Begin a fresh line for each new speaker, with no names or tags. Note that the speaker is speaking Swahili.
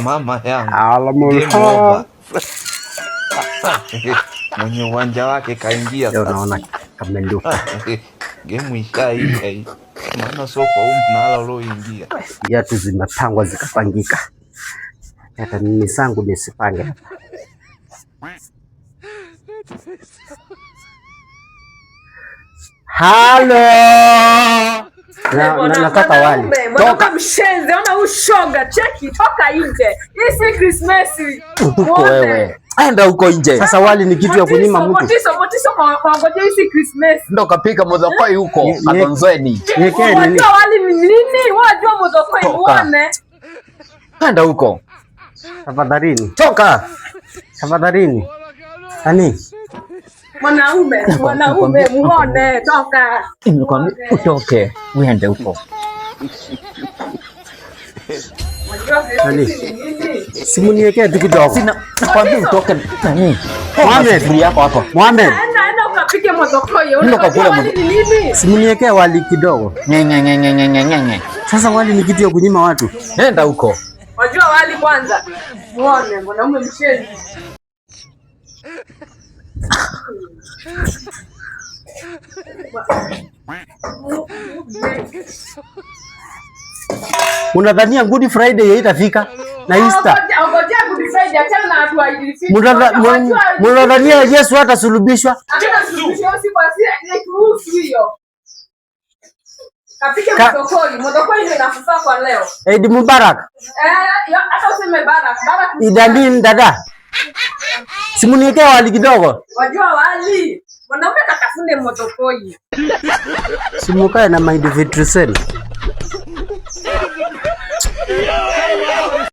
Mama yangu,
Alamul
game over. Mwenye uwanja wake kaingia
Leo
sasa.
Naona kamenduka.
Game ishaisha hii, maana sio kwa huu mnala ulioingia.
Viatu zimepangwa zikapangika. Hata mimi zangu nisipange hapa. Halo. Nataka wali.
Toka mshenzi, ona ushoga, cheki, toka nje. Hii si Christmas.
Huko wewe. Enda huko nje.
Sasa wali ni kitu ya kunyima mtu.
Motiso, motiso kwa ngoja hii si Christmas.
Ndo kapika muthokoi huko Kathonzweni.
Niekee nini?
Unajua wali ni nini? Wajua muthokoi
Toka.
muone.
Enda huko.
Tafadhalini.
Toka.
Tafadhalini. Nani?
Mwanaume, mwanaume muone, toka.
Nimekwambia utoke. Uende huko.
Unajua
Nani?
Christmas ni nini?
Simu niekee tu kidogo.
Sina nakwambia utoke nani?
Mohamed.
Sufuria yako hapo.
Mohamed,
Enda, enda ukapike muthokoi.
Enda
Unajua
ukakule
wali ni nini?
simu niekee wali kidogo.
Nye nye nye nye nye nye nye nye.
Sasa wali ni kitu ya kunyima watu.
Nenda huko.
Wajua wali kwanza. Muone mwanaume mshenzi.
Unadhania Good Friday haitafika na Easter?
Ngojea Good Friday, achana na watu wa Idul Fitri.
Mnadhania Yesu hatasulubishwa?
Achana suluhisho hiyo siku haikuhusu hiyo. Kapike muthokoi. Muthokoi ndio inafaa kwa leo.
Eid Mubarak.
Eh, hata useme Barak. Barak.
Idalin dada. Simu niekee wali kidogo.
Wajua wali. Mwanaume katafune muthokoi.
Simukae na mind vitriseni.